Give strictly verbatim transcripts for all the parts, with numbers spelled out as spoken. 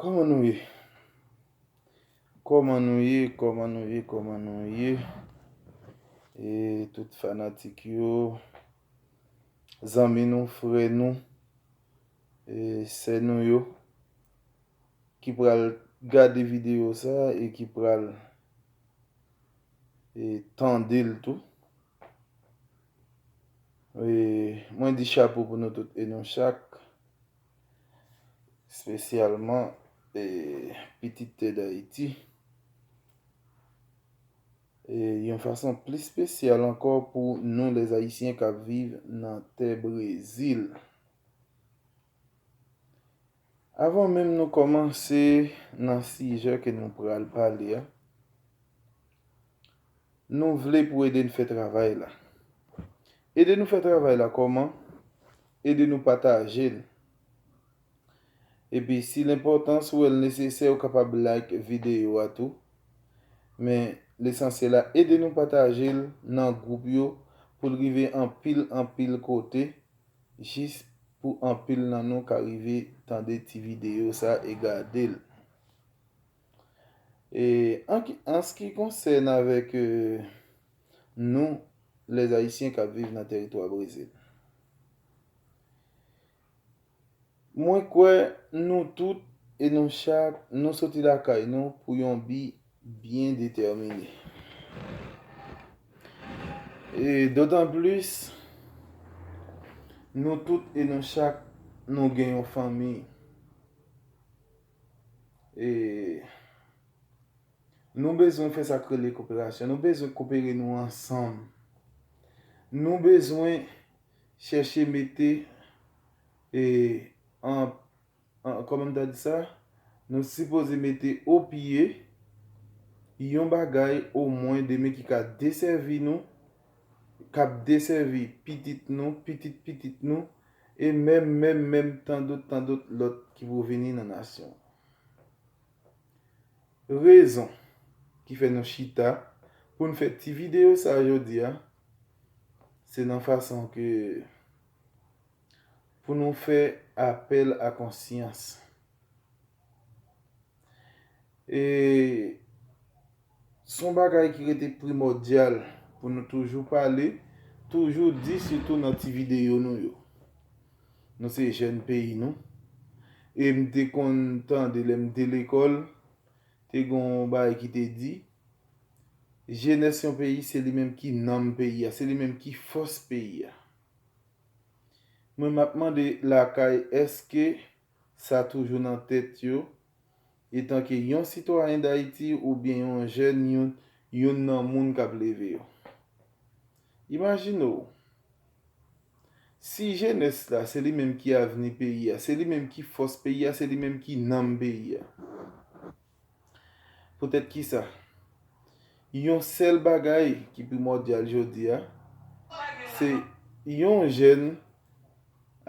Kòman nou ye? Kòman nou ye? Kòman nou ye? Kòman nou ye? E tout fanatik yo, zanmi nou, frè nou, e sè nou yo ki pral gade videyo sa e ki pral e tande l tou. E mwen di chapo pou nou tout e nou chak, espesyalman e pitit tè Dayiti. E yon fason pli espesyal ankò pou nou lèzayisyen k ap viv nan tè Brezil. Avan menm nou kòmanse nan sijè ke nou pral pale a, nou vle pou ede n fè travay la. Ede nou fè travay la kòman? Ede nou pataje l. Epi si l enpòtan, si w wè l nesesè, ou kapab like videyo a tou. Men lesansyèl la, ede nou pataje l nan gwoup yo pou l rive anpil, anpil kote, jis pou anpil nan nou ka rive tande ti videyo sa e gade l. E an ki, an ce qui concerne avèk e, nou, lèzayisyen k ap viv nan tèritwa Brezil, mwen kwè nou tout e nou chak, nou soti lakay nou pou yon bi byen detèmine. E dotan plis, nou tout e nou chak, nou gen yon fanmi. E nou bezwen fè sa k rele koperasyon. Nou bezwen kopere nou ansanm. Nou bezwen chèche mete e, an, an, kòman m ta di sa? Nou sipoze mete o pye yon bagay omwen demen ki ka desèvi nou, k ap desèvi pitit nou, pitit pitit nou, e menm, menm, menm tandòt, tandòt lòt ki pou vini nan nasyon. Rezon ki fè nou chita pou n fè ti videyo sa a jodi a, se nan fason ke pou nou fè apèl a konsyans. E s on bagay ki rete primòdyal pou nou toujou pale, toujou di, sitou nan ti videyo nou yo. Nou se jèn peyi nou. E m te konn tande lè m te lekòl, te gen yon bagay ki te di, jenès yon peyi, se li menm ki nanm peyi a, se li menm ki fòs peyi a. Mwen, m ap mande lakay, èske sa toujou nan tèt yo, etanke yon sitwayen Dayiti oubyen yon jèn, yon, youn nan moun k ap leve yo? Imajine w, si jenès la, se li menm ki avni peyi a, se li menm ki fòs peyi a, se li menm ki nanm peyi a. Poutèt kisa? Yon sèl bagay ki primòdyal jodi a, se yon jèn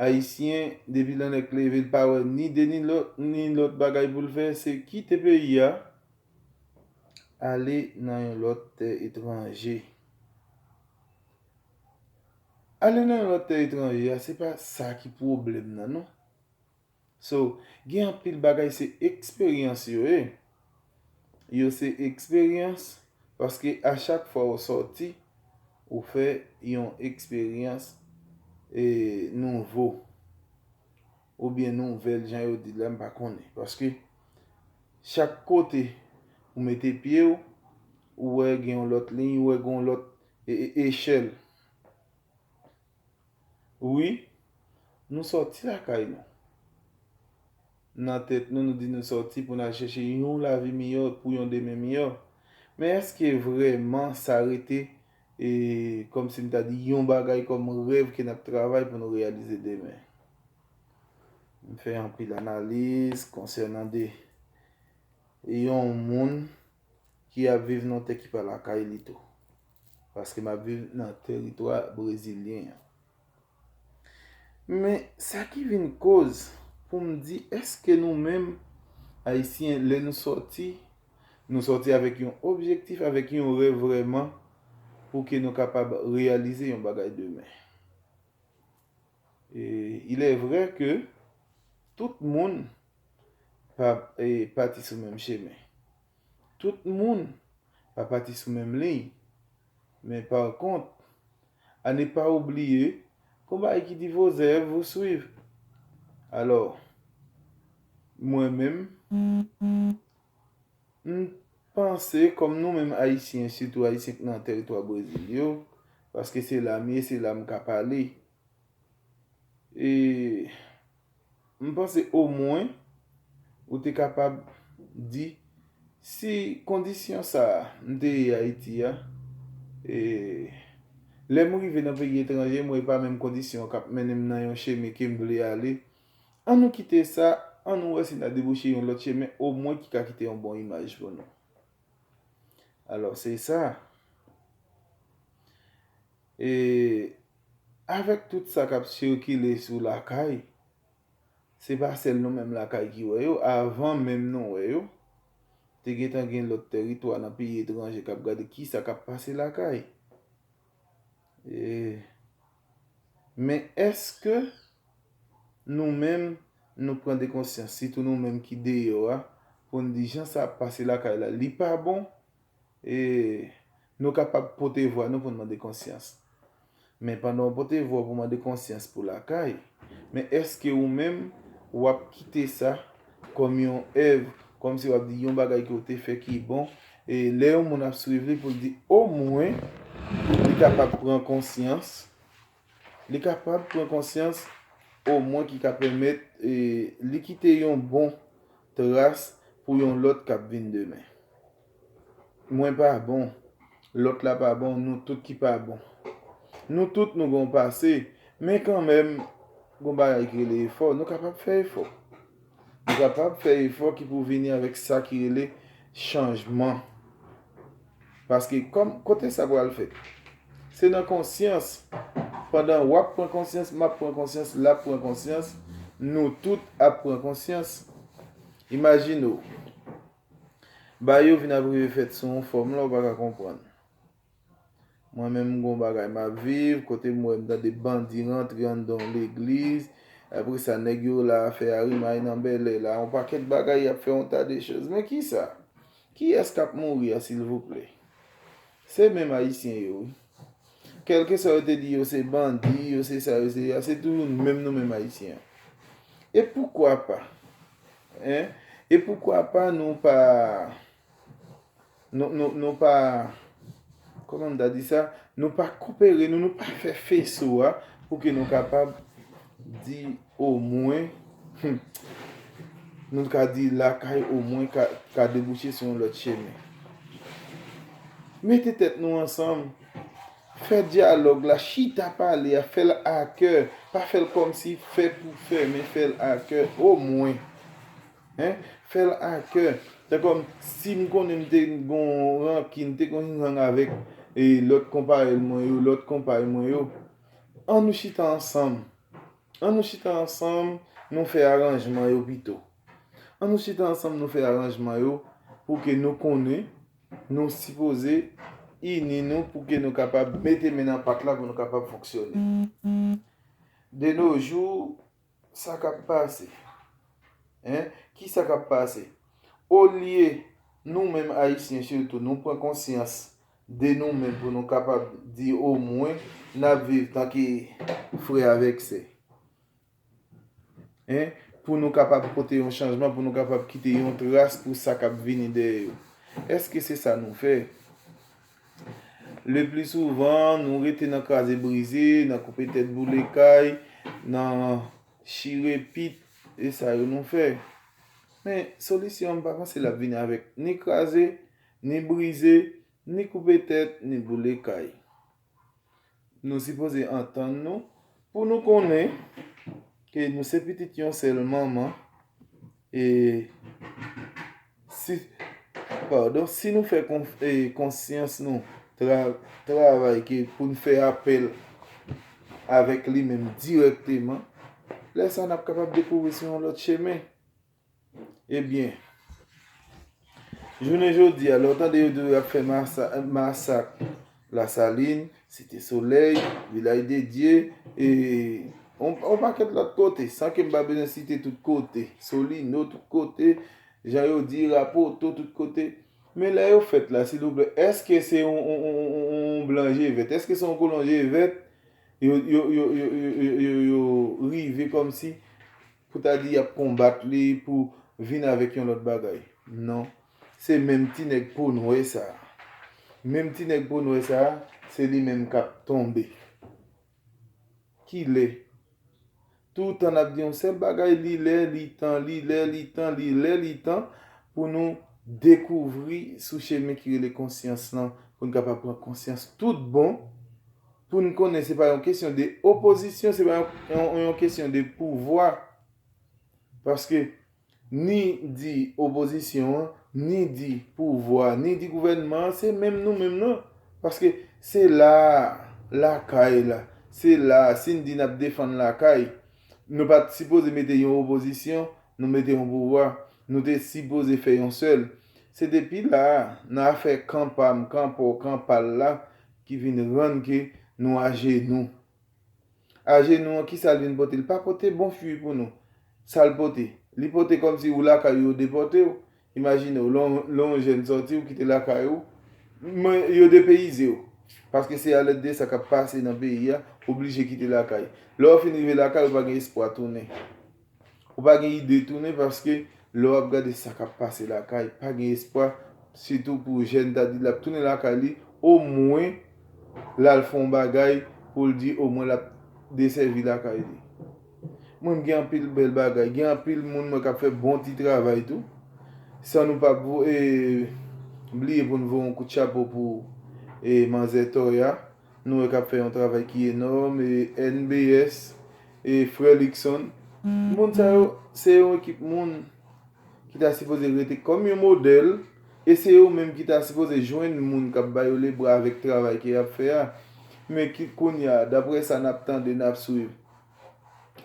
ayisyen, depi lè nèg leve, l pa wè ni de ni lòt, ni lòt bagay pou l fè, se kite peyi a, ale nan yon lòt tè etranje. Ale nan yon lòt tè etranje a, se pa sa ki pwoblèm nan, non. So, gen anpil bagay se eksperyans yo ye. Yo se eksperyans, paske a chak fwa ou sòti, ou fè yon eksperyans e, nouvo. Oubyen nouvèl, jan yo di l la, m pa konnen. Paske chak kote ou mete pye w, ou wè gen yon lòt liy, ou wè gen yon lòt e, e, echèl. Wi, nou sòti lakay nou. Nan tèt nou, nou di nou sòti pou n al chèche yon lavi miyò, pou yon demen miyò. Men èske vrèman sa rete, e, kòmsi m ta di, yon bagay kòm rèv ke n ap travay pou nou reyalize demen? M fè anpil analiz konsènan de yon moun ki ap viv nan yon tè ki pa lakay li tou. Paske m ap viv nan tèritwa brezilyen an. Men sa ki vin koz pou m di, èske nou menm, Ayisyen, lè nou sòti, nou sòti avèk yon objektif, avèk yon rèv vrèman, pou ke nou kapab reyalize yon bagay demen? E, il est vrai que tout moun pa, e, pati sou menm chemen. Tout moun pa pati sou menm liy. Men pa kont, a ne pa oubliye, gon bagay ki di vos œuvres vous suivent. Alò, mwen menm, m panse kòm nou menm Ayisyen, sitou Ayisyen k nan tèritwa Brezil yo, paske se la m ye, se la m ka pale. E m panse omwen ou te kapab di, si kondisyon sa a m te ye Ayiti a, e lè m rive nan peyi etranje, mwen e pa menm kondisyon k ap mennen m nan yon chemen ke m vle ale, ann nou kite sa, ann nou wè si n a debouche yon lòt chemen, omwen ki ka kite yon bon imaj pou nou. Alò, se sa. E avèk tout sa k ap sikile sou lakay, se pa sèl nou menm lakay ki wè yo. Avan menm nou wè yo, te gentan gen lòt tèritwa nan peyi etranje k ap gade kisa k ap pase lakay. E, men èske nou menm, nou pran de konsyans, sitou nou menm ki deyò a, pou n di jan sa ap pase lakay la, li pa bon? E nou kapab pote vwa nou pou n mande konsyans. Men pandan w pote vwa w pou mande konsyans pou lakay, men èske ou menm, w ap kite sa kòm yon èv, kòmsi w ap di yon bagay ke w te fè ki bon, e lè yon moun ap swiv li pou l di omwen, li kapab pran konsyans, li kapab pran konsyans omwen ki ka pèmèt, e, li kite yon bon tras pou yon lòt k ap vin demen. Mwen pa bon, lòt la pa bon, nou tout ki pa bon. Nou tout nou gon pase, men kanmenm, gon bagay ki rele efò, nou kapab fè efò. Nou kapab fè efò ki pou vini avèk sa ki rele chanjman. Paske kòm, kote sa pral fèt? Se nan konsyans. Pandan w ap pran konsyans, m ap pran konsyans, l ap pran konsyans, nou tout ap pran konsyans. Imajine w, bagay yo vin ap rive fèt sou yon fòm la, ou pa ka konprann. Mwen menm, m gon bagay m ap viv, kote m wè m tande bandi rantre anndan yon legliz, apre sa, nèg yo la fè arimay nan bèlè la, yon pakèt bagay, y ap fè yon ta de choz. Men kisa? Kiyès k ap mouri a, silvouplè? Se menm Ayisyen yo, wi. Kèlkeswa yo te di yo se bandi, yo se sa, yo se sa, se toujou menm nou menm Ayisyen an. E poukwa pa? Hein? E poukwa pa nou pa, nou, nou, nou pa, kòman m ta di sa? Nou pa kopere nou, nou pa fè feso a pou ke nou kapab di omwen, hmm, nou ka di lakay omwen ka, ka debouche sou yon lòt chemen. Mete tèt nou ansanm, fè dyalòg la, chita pale a, fè l a kè, pa fè l kòmsi fè pou fè, men fè l a kè omwen. Hein? Fè l a kè. Se kòm si m konnen m te gon rankin, m te gon hinghang avèk, e, lòt konpayèl mwen yo, lòt konpay mwen yo. Ann nou chita ansanm. Ann nou chita ansanm, nou fè aranjman yo pito. Ann nou chita ansanm, nou fè aranjman yo pou ke nou konnen nou sipoze ini nou pou ke nou kapab mete men nan pat la pou nou kapab fonksyone. De nos jours, sa k ap pase? Hein? Kisa k ap pase? Olye nou menm Ayisyen sitou, nou pran konsyans de nou menm pou nou kapab di omwen n ap viv tanke frè avèk sè. Hein? Pou nou kapab pote yon chanjman, pou nou kapab kite yon tras pou sa k ap vini dèyè yo. Èske se sa nou fè? Le pli souvan, nou rete nan kraze brize, nan koupe tèt boule kay, nan chire pit, e sa yo nou fè. Men, solisyon an, m pa panse l ap vini avèk ni kraze, ni brize, ni koupe tèt, ni boule kay. Nou sipoze antann nou pou nou konnen ke nou se pitit yon sèl manman. E si, padon, si nou fè kon, e, konsyans nou tra, travay ke pou n fè apèl avèk li menm dirèkteman, lè sa a n ap kapab dekouvri sou yon lòt chemen. Ebyen, jounen jodi a, lè w tande yo di w y ap fè masa, masak Lasalin, Site Solèy, Vilaj de Dye, e On, on pakèt lòt kote, san ke m pa bezwen site tout kote. Solino, tout kote, jan yo di, Rapoto, tout kote. Men lè yo fèt la, silvouplè, èske se yon, yon, yon, yon, yon blan je vèt? Èske se yon kolon je vèt? Yo, yo, yo, yo, yo, yo, yo, yo rive kòmsi pou ta di y ap konbat li pou vin avèk yon lòt bagay. Non. Se menm ti nèg po nwè sa a. Menm ti nèg po nwè sa a, se li menm k ap tonbe. Kilè? Toutan n ap di yon sèl bagay, li lè, li tan, li lè, li tan, li lè, li tan pou nou dekouvri sou chemen ki rele konsyans lan, pou n kapab pran konsyans tout bon, pou n konnen se pa yon kesyon de opozisyon, se pa yon, yon, yon kesyon de pouvwa. Paske ni di opozisyon an, ni di pouvwa, ni di gouvènman an, se menm nou menm nan. Paske se la a, lakay la, se la a, si n di n ap defann lakay, nou pa t sipoze mete yon opozisyon, nou mete yon pouvwa. Nou te sipoze fè yon sèl. Se depi la a, nan afè kan pa m, kan pa w, kan pa l la, ki vin rann ke nou ajenou. Ajenou an, kisa l vin pote? Li pa pote bon fwi pou nou. Sa l pote? Li pote kòmsi ou lakay ou, yo depòte w. Imajine w, lè w, lè w jèn sòti, ou kite lakay ou, men yo depeyize w. Paske se alèd de sa k ap pase nan peyi a, oblije kite lakay. Lè w fin rive lakay, ou pa gen espwa tounen. Ou pa gen ide tounen paske lè w ap gade sa k ap pase lakay, pa gen espwa, sitou pou jèn ta di l ap tounen lakay li, omwen l al fè yon bagay pou l di omwen l ap desèvi lakay li. Mwen, m gen anpil bèl bagay, gen anpil moun mwen k ap fè bon ti travay tou. San nou pa vo-, e, bliye pou n voye yon kout chapo pou, e, manzè Toya. Nou wè k ap fè yon travay ki enòm, e, N B S, e, frè Luckson. Moun sa yo, se yon ekip moun ki ta sipoze rete kòm yon modèl, e se yo menm ki ta sipoze jwenn moun k ap ba yo lebra avèk travay ke y ap fè a. Men ki, kounye a, daprè sa n ap tande, n ap swiv,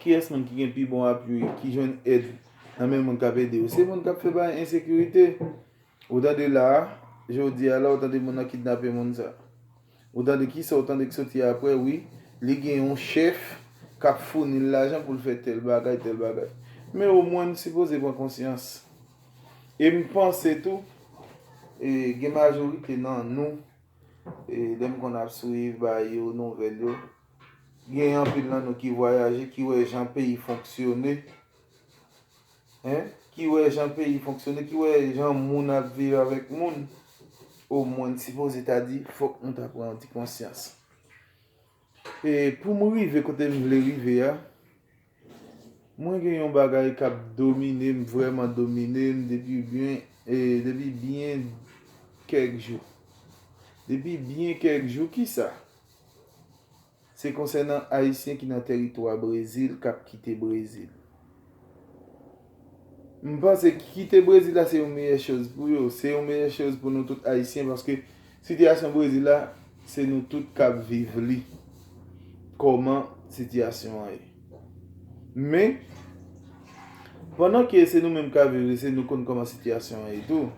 kiyès moun ki gen pi bon apui, ki jwenn èd nan men moun k ap ede yo? Se moun k ap fè bagay ensekirite. Ou tande la a, jodi a la, ou tande moun nan kidnape moun sa. Ou tande kisa, ou tande k soti apre, wi, li gen yon chèf k ap founi l lajan pou l fè tèl bagay, tèl bagay. Men omwen, n sipoze pran konsyans. E m panse tou, e, gen majorite nan nou, e, lè m konn ap swiv bagay yo, nouvèl yo, gen anpil nan nou ki vwayaje, ki wè jan peyi fonksyone, en, ki wè jan peyi fonksyone, ki wè jan moun ap viv avèk moun, omwen, n sipoze ta di, fòk nou ta pran yon ti konsyans. E pou m rive kote m vle rive a, mwen gen yon bagay k ap domine m, vrèman domine m depi byen, e, depi byen kèk jou. Depi byen kèk jou, kisa? Se konsènan Ayisyen ki nan tèritwa Brezil k ap kite Brezil. M panse kite Brezil la se yon meyè choz pou yo. Se yon meyè choz pou nou tout Ayisyen, paske sitiyasyon Brezil la, se nou tout k ap viv li. Kòman sitiyasyon an ye? Men, pandan ke se nou menm k ap viv li, se nou konn kòman sitiyasyon an ye tou.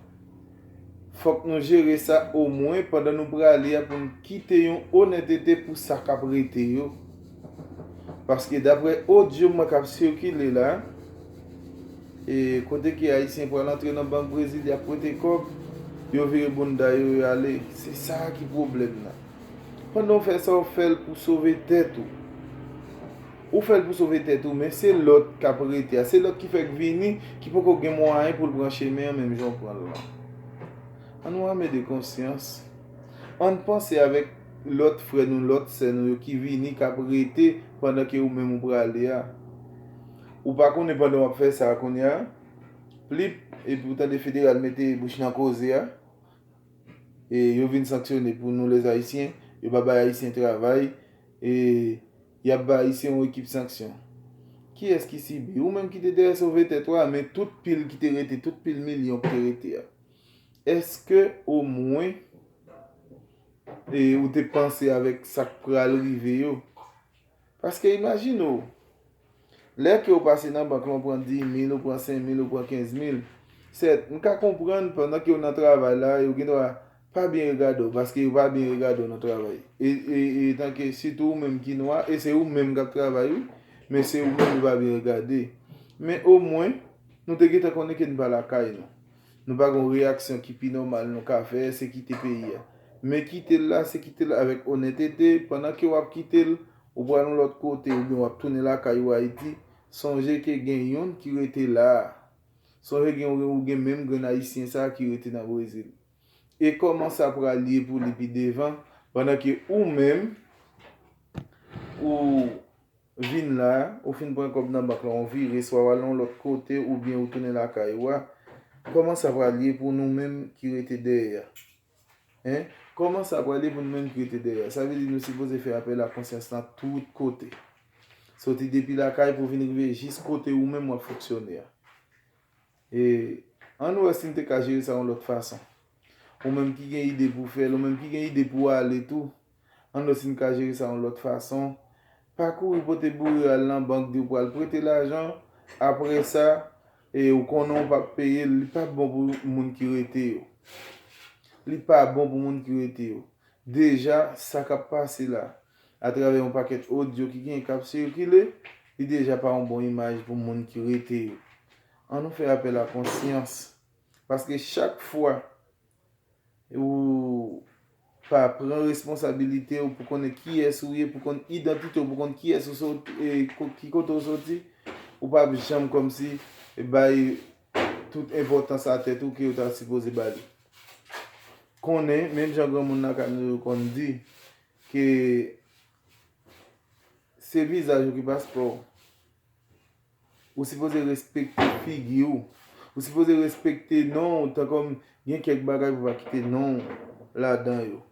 Fòk nou jere sa omwen pandan nou prale a pou n kite yon onètete pou sa k ap rete yo. Paske daprè odyo mwen k ap sikile la, e kote ke Ayisyen pral antre nan bank Brezil, y ap prete kòb, yo vire bounda yo, yo ale. Se sa ki pwoblèm nan. Pandan w fè sa, w fè l pou sove tèt ou. Ou fè l pou sove tèt ou, men se lòt k ap rete a. Se lòt ki fèk vini, ki poko gen mwayen pou l pran chemen an menm jan w pran l lan. Ann wè mede konsyans. Ann panse avèk lòt frè nou, lòt sè nou yo ki vini, k ap rete pandan ke ou menm ou prale a. Ou pa konnen pandan w ap fè sa a kounye a, plip, epi ou tande federal mete bouch nan koze a. E yo vin sanksyone pou nou, lèzayisyen, yo pa bay Ayisyen travay, e y ap bay Ayisyen yon ekip sanksyon. Kiyès ki sibi? Ou menm ki te dèyè sove tèt ou a, men tout pil ki te rete, tout pil milyon ki te rete a. Èske omwen, e, ou te panse avèk sa k pral rive yo? Paske imajine w, lè ke w pase nan bank lan, w pran dis mil, w pran senk mil, w pran kenz mil, sèt, m ka konprann pandan ke w nan travay la, yo gendwa pa byen regade w, paske yo pa byen regade w nan travay. E, e, e tanke sitou ou menm ki nwa, e se ou menm k ap travay, wi. Men se ou menm yo pa byen regade. Men omwen, nou te gentan konnen ke n pa lakay nou. Nou pa gen yon reyaksyon ki pi nòmal nou ka fè, se kite peyi a. Men kite l la, se kite l avèk onètete, pandan ke w ap kite l, ou pral yon lòt kote, oubyen w ap tounen lakay ou Ayiti, sonje ke gen youn ki rete la a. Sonje gen, ou gen menm grenn Ayisyen sa a ki rete nan Brezil. E kòman sa pral ye pou li pi devan, pandan ke ou menm, ou vin la, ou fin pran kòb nan bank la, ou vire, swa w al yon lòt kote, oubyen ou tounen lakay ou a, kòman sa pral ye pou nou menm ki rete dèyè a? Hein? Kòman sa pral ye pou nou menm ki rete dèyè a? Sa vle di nou sipoze fè apèl a konsyans lan tout kote. Soti depi lakay pou vin rive jis kote ou menm w ap fonksyone a. E ann wè si n te ka jere sa yon lòt fason. Ou menm ki gen ide pou fè l, ou menm ki gen ide pou ale tou, ann wè si n ka jere sa yon lòt fason. Pa kouri pote boure al nan bank di w pral prete lajan, apre sa, e ou konnen w p ap peye l, li p ap bon pou moun ki rete yo. Li pa bon pou moun ki rete yo. Deja, sa k ap pase la, atravè yon pakèt odyo ki gen k ap sikile, li deja pa yon bon imaj pou moun ki rete yo. Ann nou fè apèl a konsyans. Paske chak fwa ou pa pran responsabilite w pou konnen kiyès ou ye, pou konn idantite w, pou konn kiyès ou sot-, e ko-, ki kote w soti, ou p ap janm kòmsi bay tout enpòtans a tèt ou ke w ta sipoze ba li. Konnen, menm jan granmoun lakay nou yo konn di, ke se vizaj ou ki paspò w. Ou sipoze respekte figi w. Ou sipoze respekte non w, tankòm gen kèk bagay pou pa kite non w ladan yo.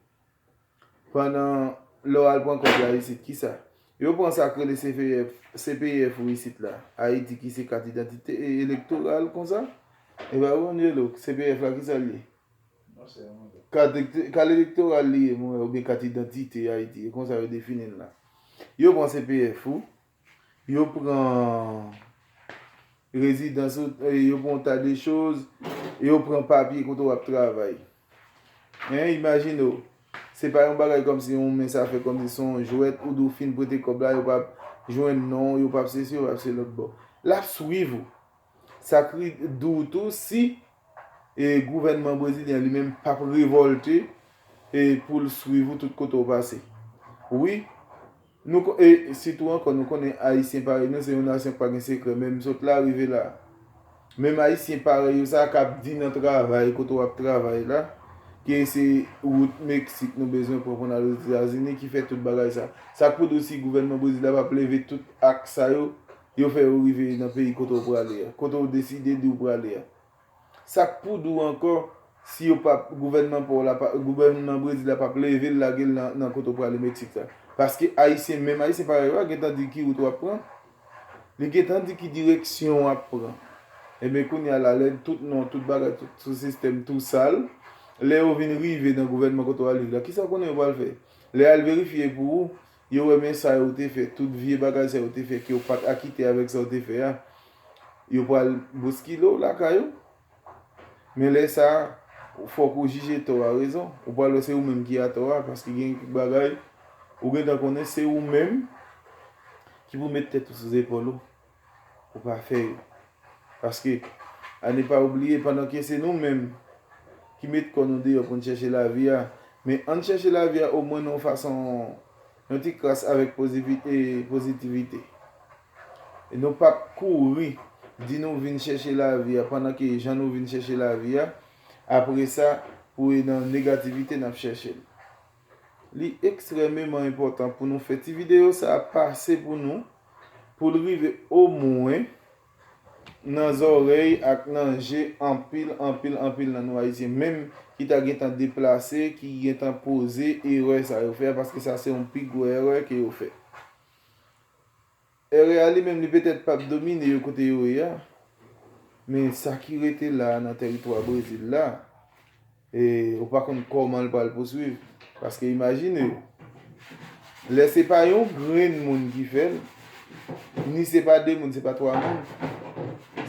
Pandan lè w al pran kòb la isit, kisa? Yo pran sa k rele C P F, C P F ou isit la, Ayiti, ki se kat idantite e elektoral konsa. E pa ou, Angelo, C P F la, kisa l ye? Kat, kat elektoral li ye, mwen, oubyen kat idantite Ayiti, e konsa yo defini l la. Yo pran C P F ou, yo pran rezidans ou, e yo pran yon ta de choz, yo pran papye kote w ap travay. Hein, imajine w, se pa yon bagay kòmsi yon men sa fè kòmsi se yon jwèt, ou di w fin prete kòb la, yo p ap jwenn non w, yo p ap se si, yo p ap se lòt bò. L ap swiv ou. Sa k di w tou, si, e, gouvènman brezilyen li menm p ap revòlte, e, pou l swiv ou tout kote w pase. Wi, nou ko-, e, sitou ankò, nou konnen Ayisyen parèy nou, se yon nasyon k pa gen sekrè, menm sot la, rive la. Menm Ayisyen parèy yo sa k ap di nan travay, kote w ap travay la, ke se wout Meksik nou bezwen pran pou n al Ozetazini ki fè tout bagay sa. Sa k pou di w si gouvènman Brezil la p ap leve tout ak sa yo, yo fè yo rive nan peyi kote w prale a, kote w deside di w prale a. Sa k pou di w ankò, si yo p ap, gouvènman pa w la pa, gouvènman Brezil la p ap leve l lage l nan, nan kote w prale Meksik la. Paske Ayisyen, menm Ayisyen parèy ou a, gentan di ki wout w ap pran. Li gentan di ki direksyon w ap pran. Ebyen, kounye a la, lè tout non, tout bagay, tout sou sistèm tou sal, lè yo vin rive nan gouvènman kote w al viv la, kisa w konnen yo pral fè? Lè y al verifye pou ou, yo wè men sa yo te fè, tout vye bagay sa yo te fè, ke yo pa t akite avèk sa yo te fè a, yo pral bouskile w lakay ou. Men lè sa a, fòk ou jije tò a rezon. Ou pral wè se ou menm ki atò a, paske gen kèk bagay, ou gentan konnen se ou menm ki pou met tèt ou sou zepòl ou. Ou pa fè yo. Paske, a ne pa oubliye, pandan ke se nou menm ki met kò nou deyò pou n chèche lavi a, men ann chèche lavi a omwen nan yon fason, yon ti kras avèk pozivi-, e, pozitivite. E nou p ap kouri di nou vin chèche lavi a, pandan ke jan nou vin chèche lavi a, apre sa, pou e nan negativite n ap chèche l. Li ekstrèmeman enpòtan pou nou fè ti videyo sa a pase pou nou, pou l rive omwen nan zòrèy ak nan je anpil, anpil, anpil nan nou Ayisyen, menm ki ta gentan deplase, ki gentan poze erè sa yo fè a, paske sa se yon pi gwo erè ke yo fè. Erè a li menm, li petèt p ap domine yo kote yo ye a, men sa ki rete la a nan tèritwa Brezil la, e ou pa konn kòman l pral pouswiv. Paske imajine w, lè se pa yon grenn moun ki fè l, ni se pa de moun, se pa twa moun,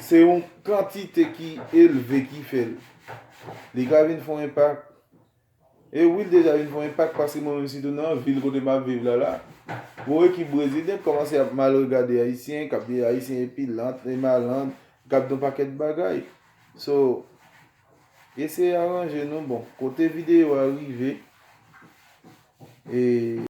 se yon kantite ki elve ki fè l. Li ka vin fè yon enpak. E wi, l deja vin fè yon enpak, paske mwen menm, sitou nan vil kote m ap viv la, la, Gwo ekip brezilyen kòmanse ap mal regade ayisyen, k ap di ayisyen epilant, e malandr, k ap di yon pakèt bagay. So, eseye aranje nou. Bon, kote videyo a rive, e